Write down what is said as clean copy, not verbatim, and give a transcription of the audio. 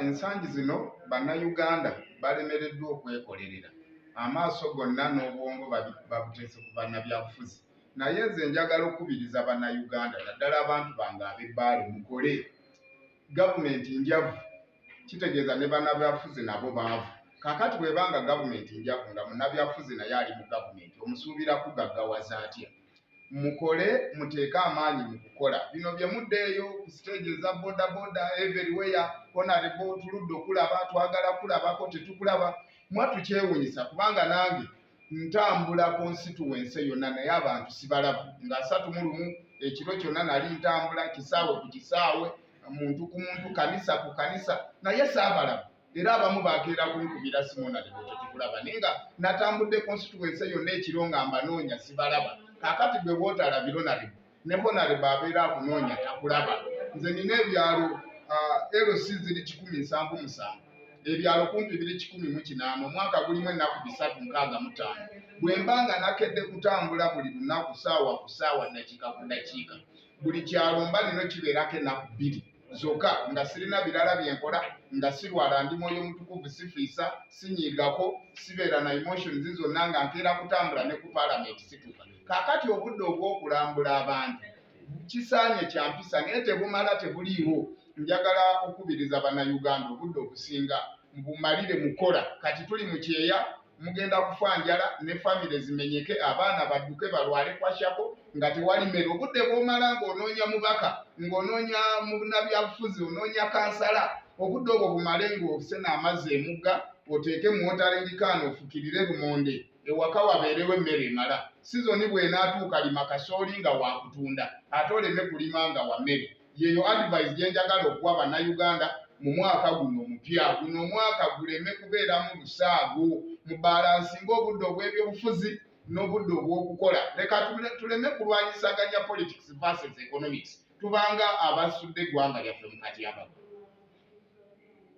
Ensangi zino Bannayuganda balemereddwa okwekolerera. Amaaso gonna n'obwongo babuteese ku bannabyabufuzi. Naye nze njagala okukubiriza Bannayuganda naddala abantu bange ab'e Bbaale mukole. Gavumenti njavu kitegeeza ne bannabyabufuzi nabo baavu. Kaakati bw'eba nga gavumenti njavu nga munnabyabufuzi naye ali mu gavumenti omusuubira kugaggawaza atya? Mukole, muteeke amaanyi mu kukola. Bino bye mudda eyo ku siteegi eza bodaboda everywhere, honorable tuludde okulaba, twagala kulabako tetukulaba. Mwattu kyewunyisa kubanga nange ntambula constituency yonna naye abantu sibalaba. Nga 31 ekiro kyonna nali ntambula kisaawe ku kisaawe, muntu ku muntu, kanisa ku kanisa naye saabalaba. Era abamu bakeera kunkubira simu honorable tetukulaba naye nga natambudde constituency yonna ekiro nga mbanoonya sibalaba. Kaakati gwe bw'otalabira honorable ne honorable abeera akunoonya takulaba. Nze nina ebyalo LC ziri 177, ebyalo kumpi biri 180, omwaka gulimu ennaku 365. Bwe mba nga nakedde kutambula buli lunaku ssaawa ku ssaawa, ddakiika ku ddakiika, buli kyalo mba nina kibeerako ennaku 2 zokka nga sirina birala bye nkola, nga sirwala, ndi mwoyo mutukuvu, sifiisa, sinyiigako, sibeera na emotions zonna, nga nkeera kutambula ne ku paalamenti situuka. Kaakati obudde obw'okulambula abantu kisaanye kya mpisa naye tebumala, tebuliiwo. Njagala okukubiriza Bannayuganda obudde obusinga mubumalire mukola. Kati tuli mu kyeya, mugenda kufa njala ne famire zimenyeke, abaana badduke balwale kwashako nga tewali mmere. Obudde bw'omala ng'onoonya mubaka, ng'onoonya munnabyabufuzi, onoonya kansala, obudde obwo bumale ng'osena amazzi emugga, oteeke mu watering can, ofukirire lumonde, ewaka wabeerewo emmere emala. Sizoni bw'enaatuuka lima kasooli nga waakutunda ate oleme kulima nga wa mmere. Yeeyo advice gye njagala okuwa Bannayuganda mu mwaka guno omupya. Guno omwaka guleme kubeeramu lusaago, mubalansinge obudde obw'ebyobufuzi n'obudde obw'okukola. Leka tuleme kulwanyisaganya politics versus economics, tubanga abasudde eggwanga lyaffe mu katyabaga.